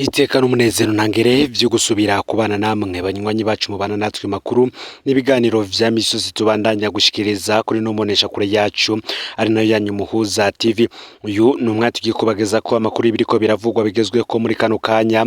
Iteka n'umunezero ntangere vyo gusubira kubana namwe banywanyi bacu mubana natwe makuru n'ibiganiro vya misozi tubandanya gushikiriza kuri no mbonesha kure yacu ari nayo yanyu Muhuza TV. Uyu ni umwanya tugiye kubageza ko amakuru y'ibiriko biravugwa bigezweho muri kano kanya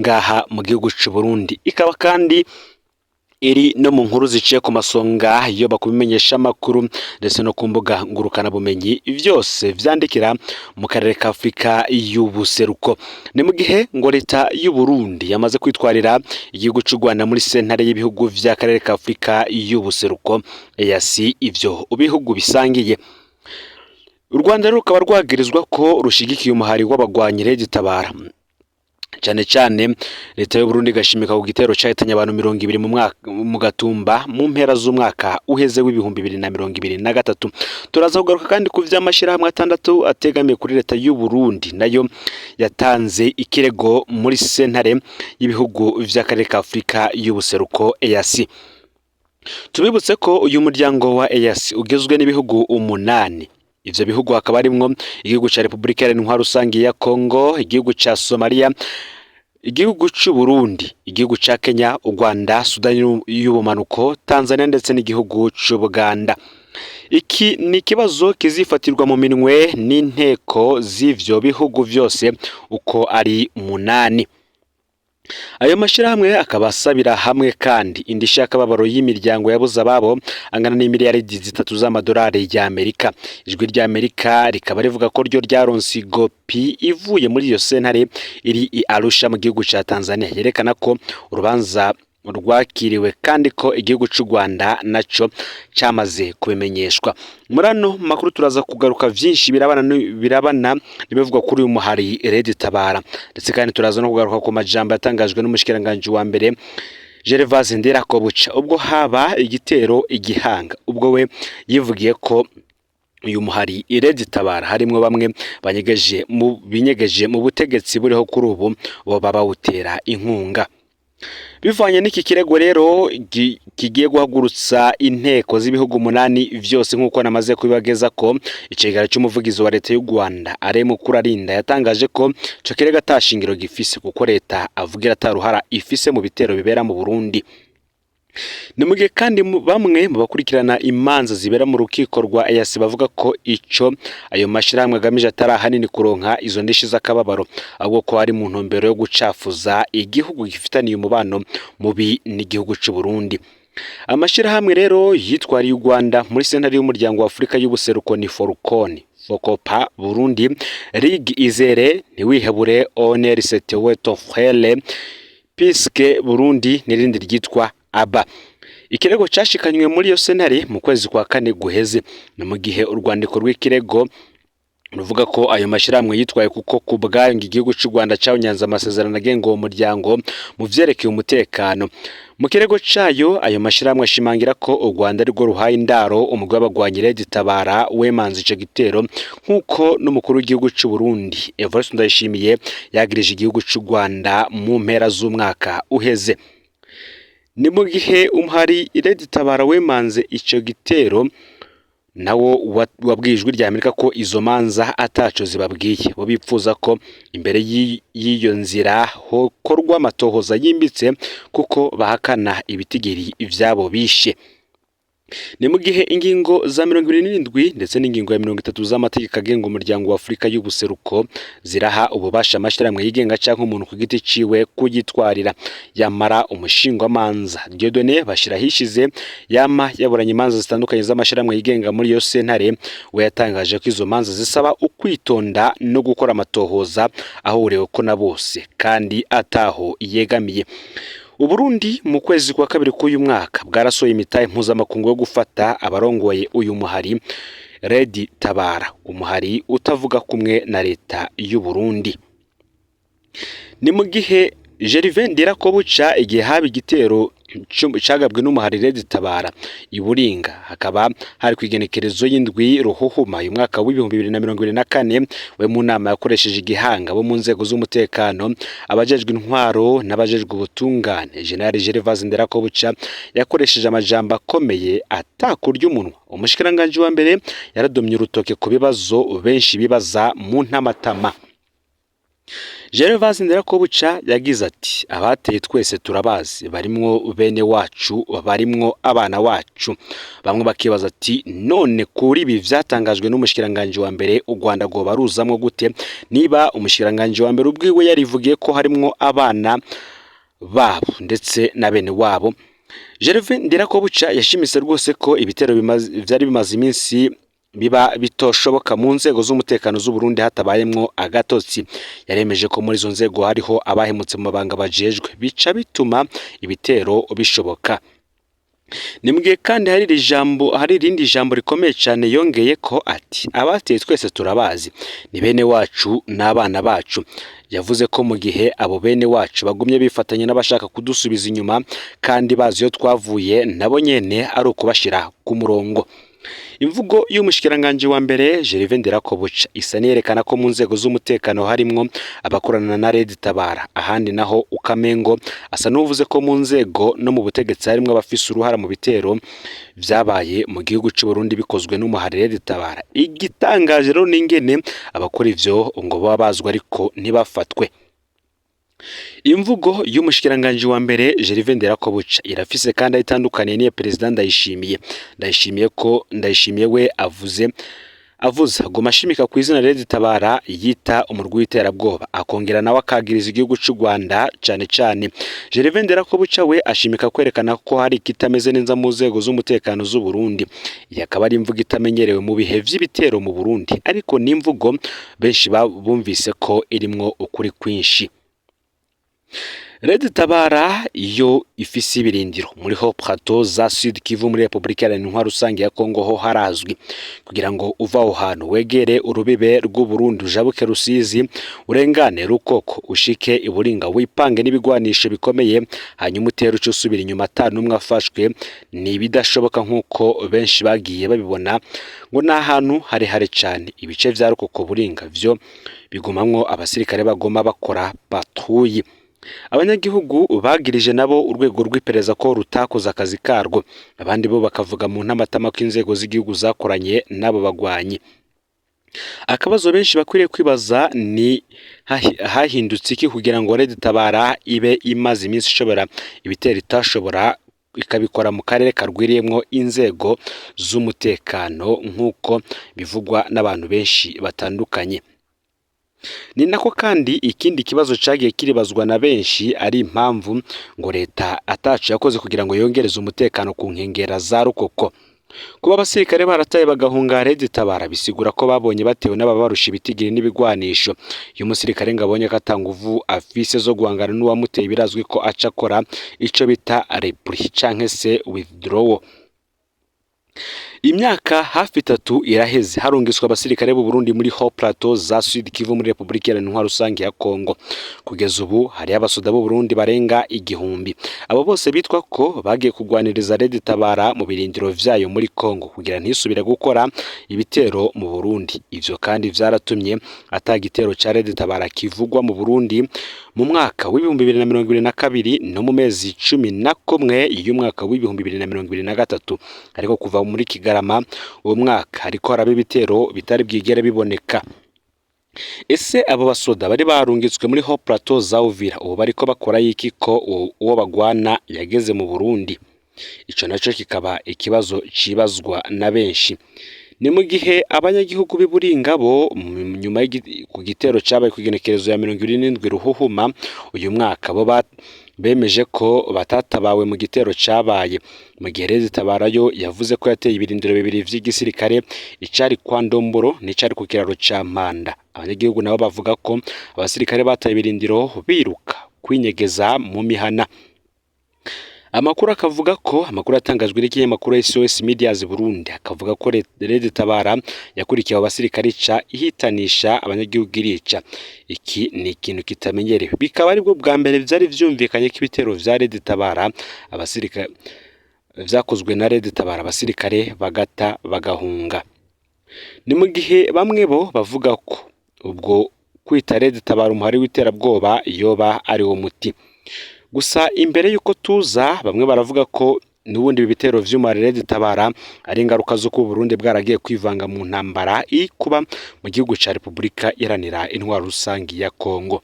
ngaha mu gihugu c'u Burundi, ikaba kandi iri no mu nkuru ziciye ku masonga iyo bakubimenyesha amakuru ndetse no ku mbuga ngurukanabumenyi vyose vyandikira mu karere ka Afrika y'ubuseruko. Ni mu gihe ngo leta y'u Burundi yamaze kwitwarira igihugu c'u Rwanda muri sentare y'ibihugu vy'akarere ka Afrika y'ubuseruko EAC, ivyo bihugu bisangiye. U Rwanda rero rukaba rwagirizwa ko rushigikiye umuhari w'abagwanyi Red Tabara, cyane cyane leta y'u Burundi igashimika ku gitero cahitanye abantu 20 mu mwaka mu Gatumba mu mpera z'umwaka uheze w'2023. Turaza kugaruka kandi ku vy'amashirahamwe atandatu ategamiye kuri leta y'u Burundi nayo yatanze ikirego muri sentare y'ibihugu vy'akarere ka Afrika y'ubuseruko EAC. Tubibutse ko uyu muryango wa EAC ugizwe n'ibihugu umunani. Ivyo bihugu hakaba harimwo igihugu ca Repubulika Iharanira Intwaro Rusangi ya Congo, igihugu ca Somalia, igihugu c'u Burundi, igihugu ca Kenya, u Rwanda, Sudani y'ubumanuko, Tanzania ndetse n'igihugu c'u Buganda. Iki ni ikibazo kizifatirwa mu minwe n'inteko z'ivyo bihugu vyose uko ari munani. Ayo mashirahamwe akaba asabira hamwe kandi indishyi y'akababaro y'imiryango yabuze ababo angana n'imiliyaridi 3 z'amadolari y'Amerika. Ijwi ry'Amerika rikaba rivuga ko ryo ryaronse igopi ivuye muri iyo sentare iri i Arusha mu gihugu ca Tanzania, yerekana ko urubanza rwakiriwe kandi ko igihugu c'u Rwanda naco camaze kubimenyeshwa. Muri ano makuru turaza kugaruka vyinshi birabana n'ibivugwa kuri uyu muhari Red Tabara, ndetse kandi turaza no kugaruka ku majambo yatangajwe n'umushikiranganji wa mbere Gervase Nderakobuca ubwo haba igitero igihanga, ubwo we yivugiye ko uyu muhari Red Tabara harimwo bamwe banyegeje mu binyegeje mu butegetsi buriho kuri ubu boba bawutera inkunga. Bivanye n'iki kirego rero kigiye guhagurutsa inteko z'ibihugu umunani vyose nk'uko namaze kubibageza ko icegera c'umuvugizi wa leta y'u Rwanda Alain Mukurarinda yatangaje ko ico kirego ata shingiro gifise, kuko leta avugira ata ruhara ifise mu bitero bibera mu Burundi. Ni mu gihe kandi bamwe mu bakurikirana imanza zibera mu rukiko rwa EAC bavuga ko ico ayo mashirahamwe agamije atari ahanini kuronka izo ndishi z'akababaro, ahubwo ko ari mu ntumbero yo gucafuza igihugu gifitaniye umubano mubi n'igihugu c'u Burundi. Amashirahamwe rero yitwariye u Rwanda muri sentare y'umuryango wa Afrika y'ubuseruko ni Forconi, Fokopa Burundi, Rig Izere, Ntiwihebure, ONR Setewe Frere, Piske Burundi n'irindi ryitwa ABA. Ikirego cashikanywe muri iyo sentare mu kwezi kwa kane guheze. Ni mu gihe urwandiko rw'ikirego ruvuga ko ayo mashirahamwe yitwaye kuko ku bwayo ngo igihugu c'u Rwanda cawunyanze amasezerano agenga uwo muryango mu vyerekeye umutekano. Mu kirego cayo, ayo mashirahamwe ashimangira ko u Rwanda arirwo ruhaye indaro umugwi w'abagwanyi Red Tabara wemanze ico gitero, nk'uko n'umukuru w'igihugu c'u Burundi Evariste Ndayishimiye yagirije igihugu c'u Rwanda mu mpera z'umwaka uheze. Ni mu gihe umuhari Red Tabara wemanze ico gitero nawo wabwiye Ijwi rya Amerika ko izo manza ataco zibabwiye, bo bipfuza ko imbere y'iyo nzira hokorwa amatohoza yimbitse kuko bahakana ibitigiri ivyabo bishe. Ni mu gihe ingingo za 27 ndetse n'ingingo ya 30 z'amategeko agenga umuryango wa Afurika y'ubuseruko ziraha ububasha amashirahamwe yigenga canke umuntu ku giti ciwe kuyitwarira. Yamara umushingwamanza Dieudonné Bashirahishize yama yaburanye imanza zitandukanye z'amashirahamwe yigenga muri iyo sentare, we yatangaje ko izo manza zisaba ukwitonda no gukora amatohoza ahuriwe ko na bose kandi ataho yegamiye. Uburundi mu kwezi kwa kabiri k'uyu mwaka bwarasohoye imitahe mpuzamakungu yo gufata abarongoye uyu muhari Red Tabara, umuhari utavuga kumwe na leta y'u Burundi. Ni mu gihe Gervais Ndirakobuca igihe haba igitero cagabwe n'umuhari Red Tabara i Buringa, hakaba hari kw'igenekerezo y'indwi Ruhuhuma uyu mwaka w'2024, we mu nama yakoresheje igihanga bo mu nzego z'umutekano, abajejwe intwaro n'abajejwe ubutungane, General Gervais Ndirakobuca yakoresheje amajambo akomeye atakurya umunwa. Umushikiranganji wa mbere yaradomye urutoke ku bibazo benshi bibaza mu ntamatama. Gervase Nderakobuca yagize ati abateye twese turabazi, barimwo bene wacu, barimwo abana wacu. Bamwe bakibaza ati none kuri ibi vyatangajwe n'umushikiranganje wa mbere, u Rwanda rwoba ruzamwo gute niba umushikiranganje wa mbere ubwiwe yarivugiye ko harimwo abana babo ndetse na bene wabo? Gervais Nderakobuca yashimise rwose ko ibitero vyari bimaze iminsi biba bitoshoboka mu nzego z'umutekano z'u Burundi hatabayemwo agatotsi. Yaremeje ko muri izo nzego hariho abahemutse mu mabanga bajejwe, bica bituma ibitero bishoboka. Ni mugihe kandi hari irindi jambo rikomeye cyane yongeye ko ati abateye twese turabazi, ni bene wacu n'abana bacu. Yavuze ko mu gihe abo bene wacu bagumye bifatanya n'abashaka kudusubiza inyuma kandi bazi iyo twavuye, nabo nyene ari ukubashira ku murongo. Imvugo y'umushikiranganje wa mbere Gervais Nderakobuca isa niyerekana ko mu nzego z'umutekano harimwo abakorana na Red Tabara, ahandi naho ukamengo asa n'uvuze ko mu nzego no mu butegetsi harimwo abafise uruhara mu bitero vyabaye mu gihugu c'u Burundi bikozwe n'umuhari Red Tabara. Igitangaje rero n'ingene abakora ivyo ngo baba bazwi ariko ntibafatwe. Imvugo y'umushikiranganje wa mbere Gervais Nderakobuca irafise kandi aho itandukaniye n'iya Perezida Ndayishimiye. Ndayishimiye ko Ndayishimiye we avuze aguma ashimika ku izina Red Tabara yita umurwi w'iterabwoba, akongera nawe akagiriza igihugu c'u Rwanda cane cane. Gervais Nderakobuca we ashimika kwerekana ko hari ikitameze neza mu nzego z'umutekano z'u Burundi. Iyi akaba ari imvugo itamenyerewe mu bihe vy'ibitero mu Burundi, ariko ni imvugo benshi bumvise ko irimwo ukuri kwinshi. Red Tabara iyo ifise ibirindiro muri Haut Plateau za Sud Kivu muri Repubulika Iharanira Intwaro Rusange ya Kongo ho harazwi. Kugira ngo uva aho hantu wegere urubibe rw'u Burundi, ujabuke Rusizi, urengane Rukoko, ushike Iburinga, wipange n'ibigwanisho bikomeye, hanyuma utere uce usubira inyuma ata n'umwe afashwe, ni ibidashoboka nk'uko benshi bagiye babibona. Ngo ni ahantu harehare cane. Ibice vya Rukoko, Buringa vyo bigumamwo abasirikare bagoma bakora patrouille. Abanyagihugu bagirije nabo urwego rw'iperereza ko rutakoze akazi karwo, abandi bo bakavuga mu ntamatama ko inzego z'igihugu zakoranye n'abo bagwanyi. Akabazo benshi bakwiriye kwibaza ni hahindutse iki kugira ngo Red Tabara ibe imaze iminsi ishobora ibitero itashobora, ikabikora mu karere karwiriyemwo inzego z'umutekano nk'uko bivugwa n'abantu benshi batandukanye. Ni nako kandi ikindi kibazo cagiye kiribazwa na benshi ari impamvu ngo leta ataco yakoze kugira ngo yongereze umutekano ku nkengera za Rukoko. Kuba abasirikare barataye bagahunga Red Tabara bisigura ko babonye batewe n'ababarusha ibitigiri n'ibigwanisho. Iyo umusirikare ngo abonye ko ata nguvu afise zo guhangana n'uwamuteye, birazwi ko aca akora ico bita repli canke se withdrawal. Imyaka hafi 3 iraheze harungiswe abasirikare b'u Burundi muri Haut Plateau za Sud Kivu muri Repubulika Iharanira Intwaro Rusange ya Kongo. Kugeza ubu hariyo abasoda b'u Burundi barenga 1000. Abo bose bitwa ko bagiye kugwaniriza Red Tabara mu birindiro vyayo muri Kongo kugira ntisubire gukora ibitero mu Burundi. Ivyo kandi vyaratumye ata gitero ca Red Tabara kivugwa mu Burundi mu mwaka w'2022 no mu mezi 11 y'umwaka w'2023. Ariko kuva muri Kigarama uwo mwaka hariko haraba ibitero bitari bwigere biboneka. Ese abo basoda bari barungitswe muri Haut Plateau za Uvira ubu bariko bakora iki ko uwo bagwana yageze mu Burundi? Ico naco kikaba ikibazo cibazwa na benshi. Ni mu gihe abanyagihugu b'i Buringa bo nyuma ku gitero cabaye kw'igenekerezo ya 27 Ruhuhuma uyu mwaka, bo bemeje ko batatabawe mu gitero cabaye, mu gihe Red Tabara yo yavuze ko yateye ibirindiro bibiri vy'igisirikare, icari kwa Ndomboro n'icari ku kiraro ca Mpanda. Abanyagihugu nabo bavuga ko abasirikare bataye ibirindiro biruka kwinyegeza mu mihana. Amakuru akavuga ko amakuru yatangajwe n'ikinyamakuru SOS Medias Burundi akavuga ko Red Tabara yakurikiye abo basirikare ica ihitanisha abanyagihugu irica. Iki ni ikintu kitamenyerewe, bikaba aribwo bwa mbere vyari vyumvikanye ko ibitero vya Red Tabara abasirikare vyakozwe na Red Tabara, abasirikare bagata bagahunga. Ni mu gihe bamwe bo bavuga ko ubwo kwita Red Tabara umuhari w'iterabwoba yoba ari wo muti. Gusa imbere y'uko tuza, bamwe baravuga ko n'ubundi ibi bitero vy'umuhari Red Tabara ari ingaruka zo kuba Burundi bwaragiye kwivanga mu ntambara iri kuba mu gihugu ca Repubulika Iharanira Intwaro Rusangi ya Kongo.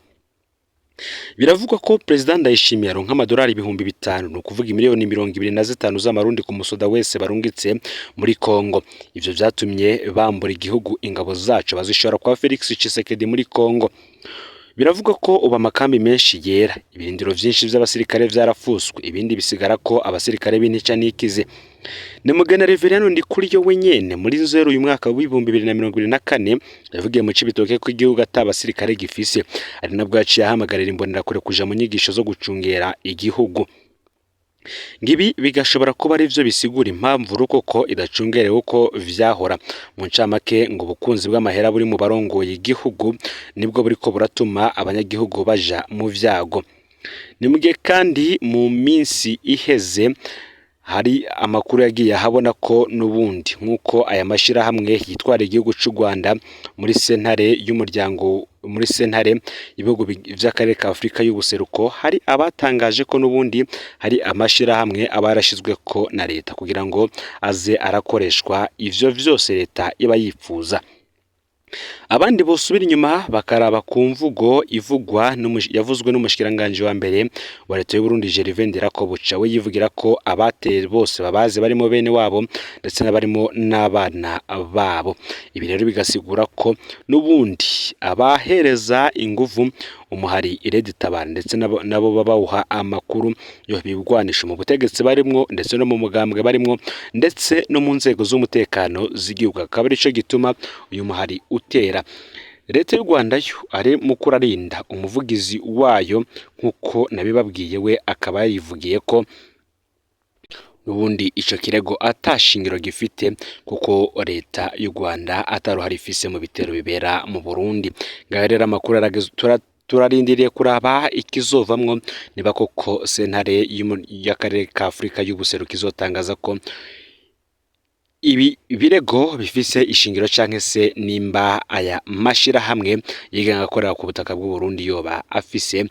Biravugwa ko Perezida Ndayishimiye aronka amadolari 5000, ni ukuvuga imiliyoni 25 z'amarundi ku musoda wese barungitse muri Kongo. Ivyo vyatumye bambura igihugu ingabo zaco bazishora kwa Felix Tshisekedi muri Kongo. Biravugwa ko ubu amakambi menshi yera, ibirindiro vyinshi vy'abasirikare vyarafuswe, ibindi bisigara ko abasirikare b'intica n'ikize. Ni mugena Reveriyano Ndikuriyo wenyene muri Nzero uyu mwaka w'2024 yavugiye mu Cibitoke ko igihugu ata basirikare gifise, ari nabwo yaciye ahamagarira imbonerakure kuja mu nyigisho zo gucungera igihugu. Ngibi bigashobora kuba arivyo bisigura impamvu Rukoko idacungerewe uko vyahora. Mu ncamake, ngo ubukunzi bw'amahera buri mu barongoye igihugu nibwo buriko buratuma abanyagihugu baja mu vyago. Ni mugihe kandi mu minsi iheze hari amakuru yagiye ahabona ko n'ubundi nk'uko aya mashirahamwe yitwara igihugu c'u Rwanda muri sentare y'umuryango, muri sentare ibihugu vy'akarere ka Afurika y'ubuseruko, hari abatangaje ko n'ubundi hari amashirahamwe aba yarashizweko na leta kugira ngo aze arakoreshwa ivyo vyose leta iba yipfuza. Abandi bosubira inyuma bakaraba ku mvugo ivugwa yavuzwe n'umushikiranganji wa mbere wa leta y'u Burundi Gervais Ndirakobuca, we yivugira ko abateye bose babazi, barimo bene wabo ndetse n'abarimo n'abana babo. Ibi rero bigasigura ko n'ubundi abahereza inguvu umuhari Red Tabara ndetse nabo babawuha amakuru yo bigwanisha mu butegetsi barimwo, ndetse no mu mugambwe barimwo, ndetse no mu nzego z'umutekano z'igihugu, akaba arico gituma uyu muhari utera. Leta y'u Rwanda yo ari mu kurarinda umuvugizi wayo, nk'uko nabibabwiye, we akaba yayivugiye ko n'ubundi ico kirego ata shingiro gifite, kuko leta y'u Rwanda ataruhara ifise mu bitero bibera mu Burundi. Ngaho rero amakuru arageze, turarindiriye kuraba ikizovamwo, niba koko sentare y'akarere ka Afurika y'ubuseruko izotangaza ko ibi birego bifise ishingiro, canke se nimba aya mashirahamwe yigenga akorera ku butaka bw'u Burundi yoba afise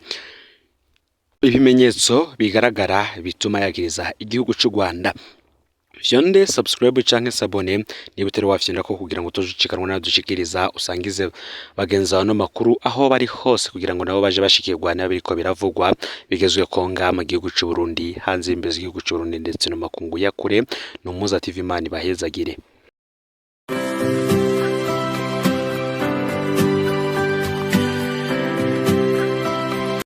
ibimenyetso bigaragara bituma yagiriza igihugu c'u Rwanda. Fyonde subscribe canke s'abonner niba utari wafyonda ko, kugira ngo utojucikanwa nadushikiriza, usangize bagenzi bawe no makuru aho bari hose, kugira ngo nabo baje bashikirwa niba biriko biravugwa bigezwe nga mu gihugu c'u Burundi, hanze y'imbibe z'igihugu c'u Burundi, ndetse no makungu ya kure. Ni Umuhuza TV, Imana ibahezagire.